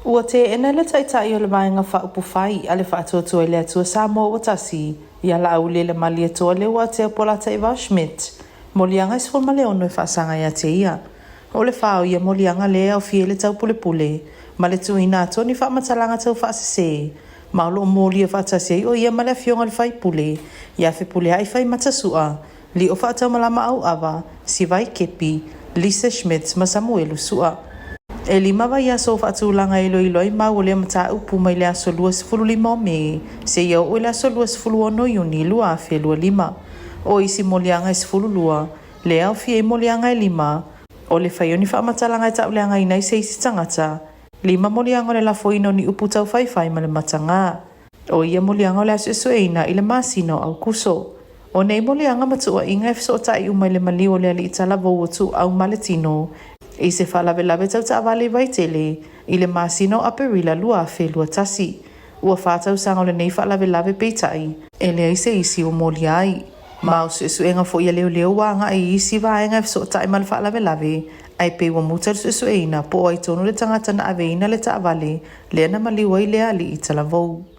Ua teena le Taitai o le Vaega Faaupufai a le Faatuatua i le Atua Samoa Ua Tasi, ia Laauli Malietoa Leuatea Polataivao Schmidt, moliaga e 16 e faasaga ia te ia. O le fa o ia moliaga lea e aofia ai le taupulepule ma le tuuina atu o ni faamatalaga taufaasese, ma o lo o molia faatasi ai o ia ma le afioga i le faipule ia Fepuleai Faimata Sua, Lio Faataumalama Auava, Sivai Kepi, Lisa Schmidt ma Samuelu Sua. E 5 vaiaso o faatulaga e iloilo ai mau o lea mataupu mai le aso 25 o Me seia oo i le aso 26 Iuni 2025. O isi moliaga e 12, lea e aofia ai moliaga e 5, o le fai o ni faamatalaga e tauleagaina ai se isi tagata, 5 moliaga o le lafoina o ni upu taufaifai ma le mataga. O ia moliaga o le a suesueina i le masina o Aukuso. O nei moliaga ma tuuaiga e fesootai uma i le maliu o le alii talavou o Tuuau Maletino i se faalavelave tau taavale i Vaitele i le masina o Aperila 2021. Ua 4 tausaga o lenei faalavelave peitai, e leai se isi ua molia ai. Ma o suesuega foi a leoleo ua agai i isi vaega e fesootai ma le faalavelave, ae pei ua muta le suesueina po o ai tonu le tagata na aveina le taavale lea na maliu ai lea alii talavou.